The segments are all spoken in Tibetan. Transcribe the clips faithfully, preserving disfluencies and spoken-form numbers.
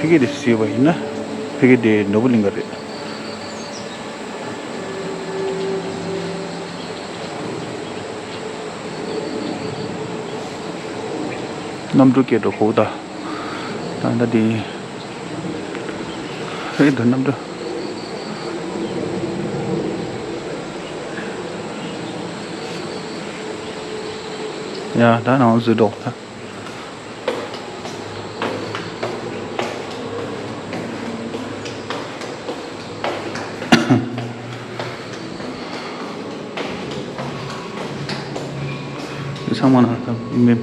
ཕ་གི་དེ་བཟོས་པ་ཡིན་ན། ཕ་གི་དེ་ནོར་བུ་གླིང་ག་རེད། གནམ་གྲུ་སྐད་འགྲོ་གོ་ད། ད་ད་དེ་ཕ་གི་དེ་གནམ་གྲུ། ཡ་ད་ནང་བཟོས་འགྲོ་ད། ཚང་མ་ན་མི་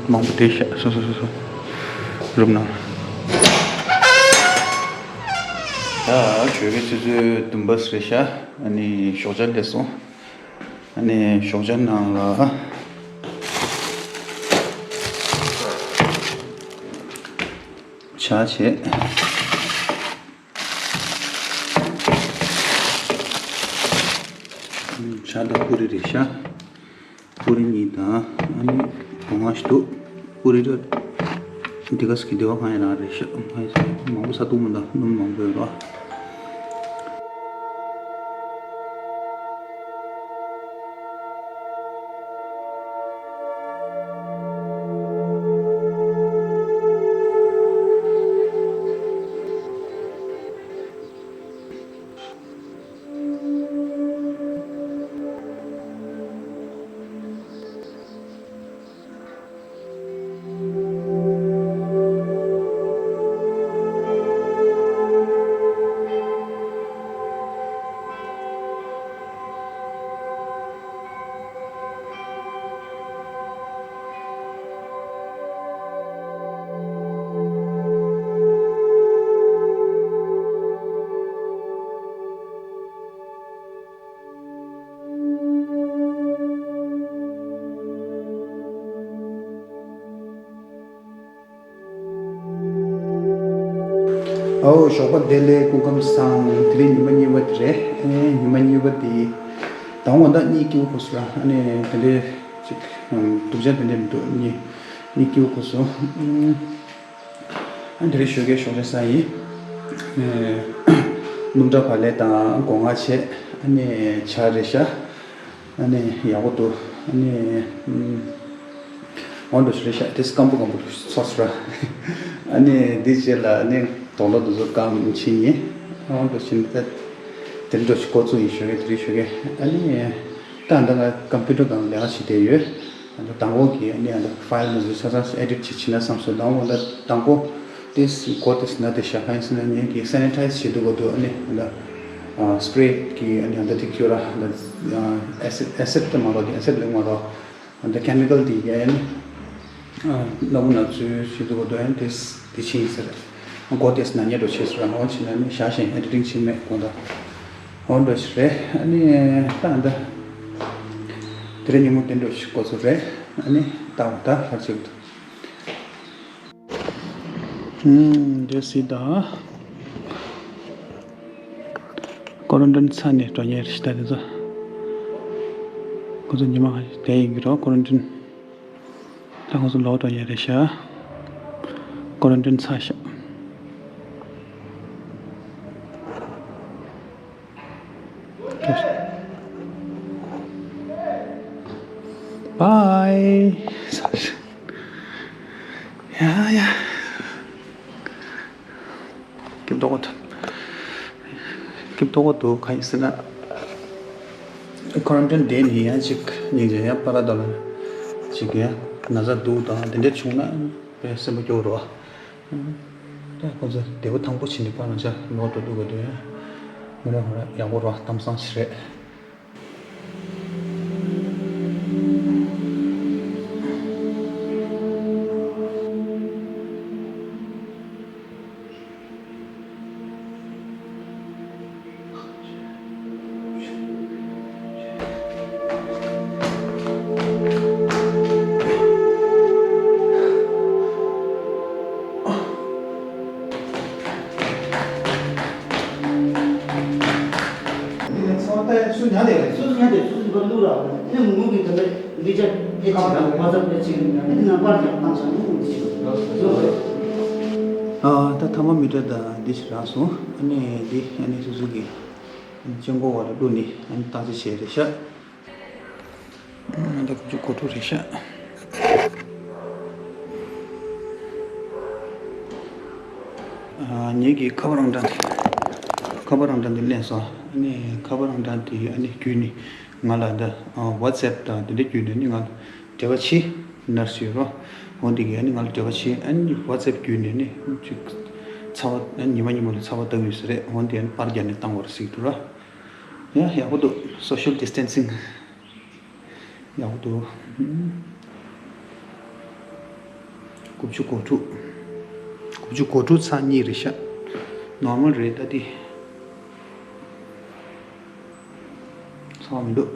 མང་པོ་བསྡད་ཤག་སོ་སོ་སོ་སོ་རུམ་ནང་། ད་ཞོགས་ཀའི་ཆུ་ཚོད་བདུན་པ་རེད་ཤག་ཨ་ནི་ཞོགས་ཇ་སླེབས་སོང་། ཨ་ནི་ཞོགས་ཇ་ནང་ལ་ཇ་བྱས། ཇ་དང་པུ་རི་རེད་ཤག་པུ་རི་གཉིས་དང་ཨ་ནི་སྒོ་ང་ཞིག་འདུག་པུ་རི་ར་འདི་ག་སི་གི་སྡེ་བ་གང་ཡིན་ན་རེད་ཤག་མང་པོ་ཟ་འདུག་མི་འདུག་སྣུམ་མང་པོ་ཡོད་རོགས། ཨའོ། ཞོགས་པ་བདེ་ལེགས། སྐུ་ཁམས་བཟང་། དེ་རིང་ཉི་མ་གཉིས་པ་དེ་རེད། ཨེ་ཉི་མ་གཉིས་པ་དེ་དང་པོ་ད་གཉིད་སྐྱིད་པོ་ཁུག་སོང་ར། ཨ་ནི་དེ་འདྲའི་ཅིག་སྡུག་ཅག་དེ་འདྲ་མི་འདུག་གཉིད་གཉིད་སྐྱིད་པོ་ཁུག་སོང་། ཨ་ནི་དེ་རིང་ཞོགས་ཀས་ཞོགས་ཇ་ཟ་ཡིན། ཨེ་སྣུམ་ཁྲག་བག་ལེབ་དང་སྒོ་ང་བྱས། ཨ་ནི་ཇ་རེད་ཤག་ཨ་ནི་ཡག་པོ་འདུག་ཨ་ནི་ཨམ། འོ་འདྲ་ཞིག་རེད་ཤག་དེ་སྐམ་པོ་སྐམ་པོ་འདུག་ཚོར་སོང་ར། ཨ་ནི་འདི་རྗེས་ལ་ཨ་ནི་དོག་ལོ་འདི་ཚོ་སྐམ་ཕྱིན་ཡིན། འོ་འདྲ་ཞིག་ནི་ད་དེ་འདྲ་ཞིག་འགོ་བཙུགས་ཡིན་ཞོགས་ཀས་དེ་རིང་ཞོགས་ཀས། ཨ་ནི་ད་ད་ང་ཀམ་པུ་ཊར་སྒང་ལས་ཀ་བྱེད་བསྡད་ཡོད། ཨ་ནི་དང་པོ་གི་ཨ་ནི་ཨ་ནི་ཕའིལ་འདི་ཚོ་ཆ་ཚང་ཨེ་ཌིཊ་བྱེད་བྱེད་ན་བསམ་སོང་། དང་པོ་ད་དང་པོ་དེ་འགོ་དེ་ཟིན་ན་དེ་ཞག་གང་ཡིན་ཟེར་ན་ངས་གི་སེ་ནི་ཊའི་ཛི་བྱེད་དུས་གོ་དུས་ཨ་ནི་ཨ་ནི་སི་པེ་རེ་གི་ཨ་ནི་ཨ་ནི་དེ་ཁྱོད་ར་ཨ་ནི་ཨེ་སིཌ་ཨེ་སིཌ་དེ་མ་རོ་དེ་ཨེ་སིཌ་ལེགས་མ་རོ། ཨ་ནི་ཀེ་མི་ཀལ་དེ་ཡ་ཡ་ནི་ཨ་ལ་མོ་ན་ཚུལ་བྱེད་དུས་གོ་དུས་ཨ་ནི་དེ་དེ་ཕྱིན་ཟེར། འགོ་དེ་ཟིན་ན་ཉེ་འགྲོ་བྱེད་ཟེར། འོ་ཕྱིན་ན་ནི་ཞག་གཞན་ཨེ་ཌི་ཊིང་བྱེད་མེད་གོ་ད། འོ་འདྲ་ཞིག་རེད། ཨ་ནི་ད་ཨ་ནི་ད་དེ་རིང་ཉིན་མོ་དེ་འདྲ་ཞིག་འགོ་ཚུགས་རེད། ཨ་ནི་ད་འོ་ད་ཧར་ཅིག་ད། ཧུམ། འདི་སྲིད་ད། ཀོ་རན་ཊིན་ཚར་ནས་འགྲོ་མཁན་རེད་ཤག་ད་དེ་ཚོ། ཁོ་ཚོ་ཉི་མ་ཁ་ཤས་བསྡད་ཡོང་གི་རེད། ཀོ་རན་ཊིན། ད་ཁོ་ཚོ་ལོག་འགྲོ་མཁན་རེད་ཤག་ཀོ་རན་ཊིན་ཚར་ཤག་བཱའི། ཡ་ཡ། སྐྱིད་པོ་འདུག་སྐྱིད་པོ་འདུག་གང་ཡིན་ཟེར་ན། ཁོ་རང་དོན་དེ་ནི་ཡང་ཅིག་སྙིང་རྗེ་ཡང་པ་ར་དོ་ལ་ཅིག་ཡང་ན་ཚ་འདུག་དང་དེ་འདྲ་བྱུང་ན་དཔེ་སེམས་པ་སྐྱོ་བོ་རེད་བ། ད་ཁོ་ཚོ་བདེ་པོ་ཐང་པོ་བྱས་ནས་ཕར་ལ་ཆ་ལོག་འགྲོ་འདུག་ག་དུས་ཡང་མི་ལ་ཧོ་ལ་ཡག་པོ་རེད་བ། གཏམ་བཟང་ཞིག་རེད། ཨ། ད་ཐ་མག་མི་ཏྲ་དང་འདི་ཞིག་རག་སོང་། ཨ་ནི་འདི་ཨ་ནི་སོ་སོ་གི་ཨ་ནི་སྤྱང་ཀོ་བ་ལ་བླུགས་ནི་ཨ་ནི་བརྟག་དཔྱད་བྱས་རེད་ཤག་ཨ་ད་ཁུ་བྱུག་གོ་དྲུག་རེད་ཤག་ཨ་ངེད་ཀྱི་ཁ་པར་རང་འདྲ། ཁ་པར་རང་འདྲ་འདི་ལེན་སོང་། ཨ་ནི་ཁ་པར་རང་འདྲ་འདི་ཨ་ནི་བརྒྱུད་ནི་ང་ལ་འདི་ཨ་WhatsApp་དང་དེ་འདྲ་བརྒྱུད་ནས་ནི་ང་ལ་འབྲེལ་བ་བྱེད། ནར་སི་ཡོད་རོ། འོ་འདི་གི་ཨ་ནི་ང་ལ་འབྲེལ་བ་བྱེད། ཨ་ནི་WhatsApp་བརྒྱུད་ནས་ནི་ཅིག་ཚ་བ་ཨ་ནི་ཉི་མ་ཉི་མ་ལ་ཚ་བ་བཏང་ཡོད་ས་རེད། འོ་འདི་ཨ་ནི་པར་རྒྱག་ནས་བཏང་བར་ཟེར་གྱི་འདུག་ར། ཡ་ཡག་པོ་འདུག Social distancing་ཡག་པོ་འདུག་དགུ་བཅུ་གོ་དྲུག་དགུ་བཅུ་གོ་དྲུག་ཚེག་གཉིས་རེད་ཤག Normal་རེད་ད་འདི། ཚང་མི་འདུག་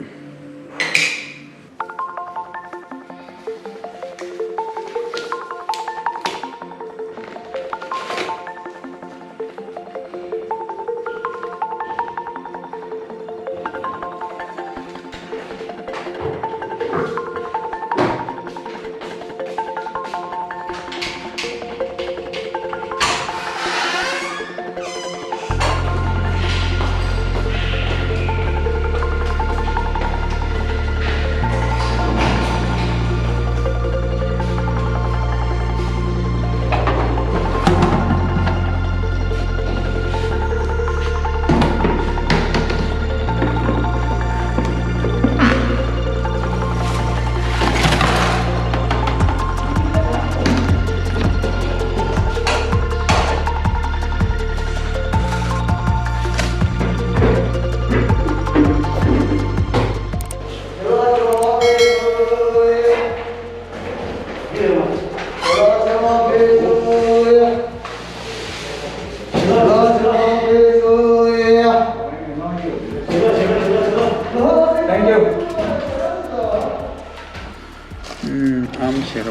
ཨམ་ཤེར་བ།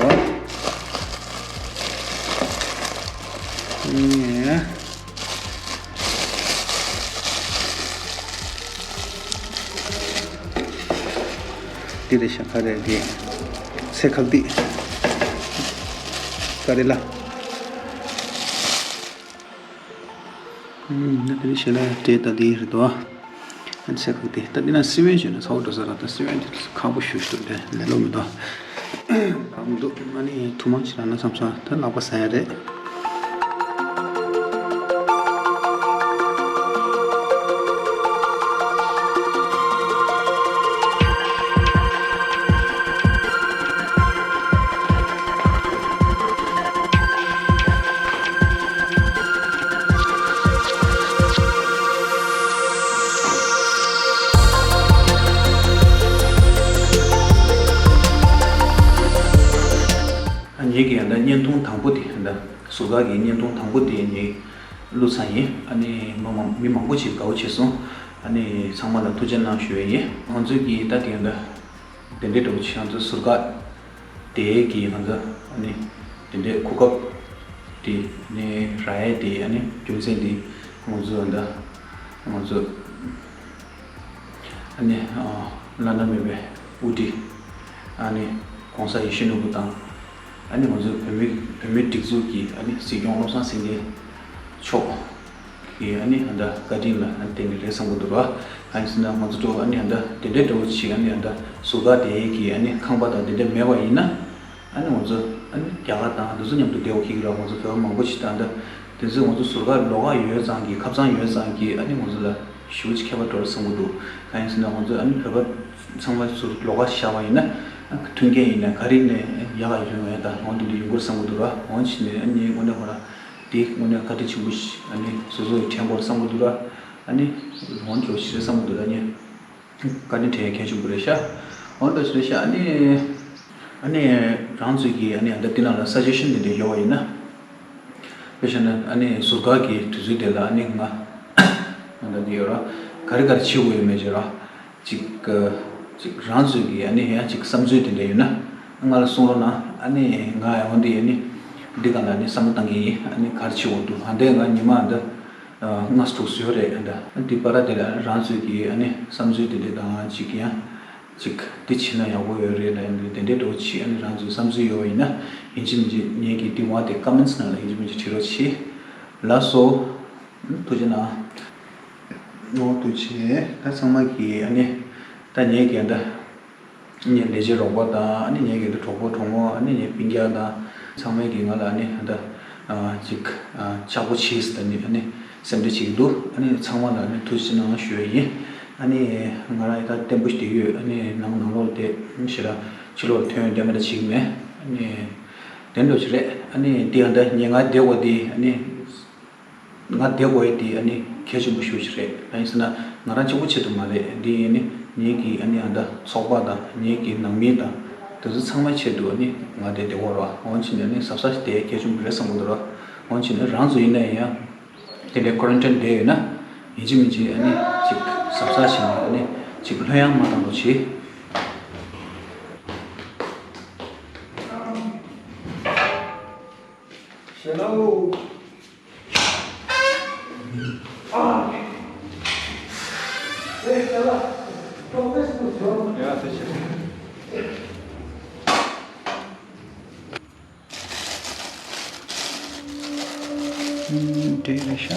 འདི་རེད་ཤག་ག་རེ་རེད། ཚེ་ཁག་འདི་ག་རེ་ལ། ཨུམ། ད་དེ་རིང་ཞེ་ལ་དེ་ད་དེ་རེད་དོ། ཨ་ཚེ་ཁག་དེ་ད་དེ་ན་སི་ཝེན་བྱས་ན་ཚ་བོ་འགྲོ་ས་ར། ད་སི་ཝེན་དེ་ཁག་པོ་ཞུ་ཞུ་དེ་ལས་ལོ་མི་དོ། གང་འདུག་ཨ་ནི་ཐུག་མ་ཕྱི་ལ་ན་བསམ་སོང་། ད་ལག་པ་ཟ་ཡ་རེད། ཨ་ངེད་ཀྱི་ཡང་ད་བརྙན་ཐུང་དང་པོ་དེ་ད་ཟུར་བཀག་གི་བརྙན་ཐུང་དང་པོ་དེ་ངས་བླུགས་ཚར་ཡིན། ཨ་ནི་མི་མང་མི་མང་པོ་ཞིག་དགའ་བོ་བྱས་སོང་། ཨ་ནི་ཚང་མ་ལ་ཐུགས་རྗེ་གནང་ཞུ་ཡས་ཡིན། ང་ཚོས་ཀྱི་ད་དེ་ཡང་ད། དེ་འདྲའི་འདྲ་བོ་ཆེ་ང་ཚོ་ཟུར་བཀག་དེ་གི་ང་ཚོ་ཨ་ནི་དེ་འདྲའི་གོ་སྐབས་དེ་ནི་རག་ཡས་དེ་ཨ་ནི་རྒྱུ་མཚན་དེ་ང་ཚོ་ཨ་ད་ང་ཚོ་ཨ་ནི་བླ་ན་མེད་པའི་དབུ་ཁྲིད་ཨ་ནི་༸གོང་ས་ཡིད་བཞིན་ནོར་བུ་དང་ཨ་ནི་ང་ཚོ་བོད་མི་བོད་མིའི་སྒྲིག་འཛུགས་ཀྱི་ཨ་ནི་སྲིད་སྐྱོང་བློ་བཟང་སེང་གེ་མཆོག་གི་ཨ་ནི་ཨ་ད་བཀའ་དྲིན་ལ་ཨ་ནི་བརྟེན་ནས་རེད་བསམ་གྱི་འདུག་ར། གང་ཡིན་ཟེར་ན་ང་ཚོ་ཚོ་ཨ་ནི་ཨ་ད་དེ་འདྲའི་འདྲ་བོ་ཞིག་ཨ་ནི་ཨ་ད་ཟུར་བཀག་དེ་གི་ཨ་ནི་ཁང་པ་དང་དེ་འདྲ་མེད་པ་ཡིན་ན་ཨ་ནི་ང་ཚོ་ཨ་ནི་རྒྱ་གར་དང་འདི་ཚོ་མཉམ་དུ་བསྡད་དགོས་ཀྱི་རེད། ང་ཚོ་བོད་པ་མང་པོ་ཞིག་དང་ད་དེ་ཚོ་ང་ཚོ་ཟུར་བཀག་ལོགས་ཀ་ཡོད་ཙང་གི་ཁབ་ཚང་ཡོད་ཙང་གི་ཨ་ནི་ང་ཚོ་ལ་ཞེ་པོ་ཅིག་ཁྱད་པར་འགྲོ་རེད་བསམ་གྱི་འདུག་གང་ཡིན་ཟེར་ན་ང་ཚོ་ཨ་ནི་བོད་པ་ཚང་མ་ཟུར་ལོགས་ཀ་བཞག་པ་ཡིན་ན་ཨ་མཐུན་རྐྱེན་ཡིན་ན་ག་རེ་ནས་ཡག་ག་ཡོང་ཡ་ད་འོང་དེ་འདྲ་ཡོང་གི་རེད་བསམ་གྱི་འདུག་ར། འོང་ཕྱིན་ནས་ཨ་ནི་དངོས་གནས་ཁོ་རང་དེ་དངོས་གནས་བཀའ་དྲིན་ཆེན་པོ་ཞིག་ཨ་ནི་སོ་སོ་ཡི་དྲན་དགོས་རེད་བསམ་གྱི་འདུག་ར། ཨ་ནི་འོང་འགྲོ་ཞིག་རེད་བསམ་གྱི་འདུག་ཨ་ནི་བཀའ་དྲིན་དྲན་ཡ་གལ་ཆེན་པོ་རེད་ཤག་འོང་འགྲོ་ཞིག་རེད་ཤག་ཨ་ནི་ཨ་ནི་རང་ཚོས་ཀྱི་ཨ་ནི་ཨ་ད་དེ་ནང་ལ་སཱ་ཇེ་ཤན་དེ་འདྲ་ཡོད་པ་ཡིན་ན། དཔེ་བཞག་ན་ཨ་ནི་ཟུར་བཀག་གི་དུས་ཚོད་དེ་ལ་ཨ་ནི་ང་ང་ད་འདི་ཡོད་ར། ག་རེ་ག་རེ་བྱེད་དགོས་ཡོད་མེད་ཅེས་ར། ཅིག་ཅིག་རང་ཚོས་ཀྱི་ཨ་ནི་ཡང་ཅིག་བསམ་ཚུལ་དེ་འདྲ་ཡོད་ན་ང་ལ་གསུང་རོགས་གནང་། ཨ་ནི་ང་ཡང་འོན་ཏེ་ཨ་ནི་འདི་ག་ལ་ཨ་ནི་བསམ་བློ་བཏང་གི་ཡིན། ཨ་ནི་ག་རེ་བྱེད་དགོས་འདུག་ཨ་འདི་ང་ཉི་མ་འདི་ལྔ་དྲུག་བཟོས་རེད། ཨ་འདི་འདི་བར་དེ་ལ་རང་ཚོས་ཀྱི་ཨ་ནི་བསམ་ཚུལ་དེ་འདྲ་དང་ཅིག་ཡང་། ཅིག་འདི་བྱེད་ན་ཡག་པོ་ཡོད་རེད་ལབ་ཡ་འདི་དེ་འདྲའི་འདྲ་བོ་ཅིག་ཨ་ནི་རང་ཚོའི་བསམ་ཚུལ་ཡོད་པ་ཡིན་ན་ཡིན་གཅིག་མིན་གཅིག་ངེད་ཀྱི་འདི་འོག་དེ་ཀོ་མེན་ཊི་ནང་ལ་ཡིན་གཅིག་མིན་གཅིག་བྲིས་རོགས་བྱེད། ལགས་སོ། ཐུགས་རྗེ་གནང་། ཨོ་ཐུགས་རྗེ་ཆེ། ད་ཚང་མ་གིས་ཨ་ནི་ད་ངེད་ཀྱི་ད་ངའི་ལས་བྱེད་རོགས་པ་དང་ཨ་ནི་ངེད་ཀྱི་ད་གྲོགས་པོ་གྲོགས་མོ་ཨ་ནི་ངའི་སྤུན་ཀྱག་དང་ཚང་མས་ཀྱིས་ང་ལ་ཨ་ནི་ད་ཅིག་ཕྱག་པོ་བྱེད་ཟེར་ནི་ཨ་ནི་སེམས་ཁྲལ་བྱེད་ཀྱི་འདུག་ཨ་ནི་ཚང་མ་ལ་ཨ་ནི་ཐུགས་རྗེ་གནང་ཞུ་ཡ་ཡིན། ཨ་ནི་ང་རང་ཡི་ད་བརྟན་པོ་ཞིག་བསྡད་ཡོད། ཨ་ནི་ནང་ནང་ལོགས་དེ་ཞེ་དྲག་ཕྱི་ལོགས་ཐོན་ཡོང་རྒྱུ་མེད་འདྲ་བྱེད་ཀྱི་མེད། ཨ་ནི་དེ་འདྲ་ཞིག་རེད། ཨ་ནི་འདི་ཡང་ད་ངས་ང་བསྡད་དགོས་དེ་ཨ་ནི། ང་བསྡད་དགོས་ཡས་དེ་ཨ་ནི་གལ་ཆེན་པོ་ཞེ་པོ་ཅིག་རེད། གང་ཡིན་ཟེར་ན་ང་རང་གཅིག་པོ་ཆེད་དུ་མ་རེད། འདི་ཨ་ནི་ངེད་ཀྱི་ཨ་ནི་ཨ་ད་ཚོགས་པ་དང་ངེད་ཀྱི་ནང་མི་དང་དེ་ཚོ་ཚང་མའི་ཆེད་དུ་ཨ་ནི་ང་བསྡད་བསྡད་དགོས་རེད་པ། འོན་ཀྱང་ཨ་ནི་གཟབ་གཟབ་བྱས་ཏེ་གལ་ཆེན་པོ་རེད་བསམ་གྱི་འདུག་ར། འོན་ཀྱང་ཨ་ནི་རང་ཚོ་ཡིན་ན་ཡང་དེ་འདྲའི་ཀོ་རན་ཊིན་བསྡད་ཡོད་ན་ཡིན་གཅིག་མིན་གཅིག་ཨ་ནི་ཅིག་གཟབ་གཟབ་བྱས་ནས་ཨ་ནི་ཅིག་ལྷོད་ཡངས་མ་བཏང་རོགས་བྱེད། འདྲེ་རེད་ཤག་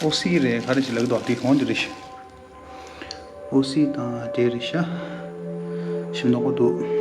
ཨོ་སི་རེད། ག་རེ་ཞིག་ལབ་ཀྱི་འདུག་དེ་གོང་དེ་རེད་ཤག་ཨོ་སི་དང་འདྲེ་རེད་ཤག་ཞིམ་མདོག་པོ་འདུག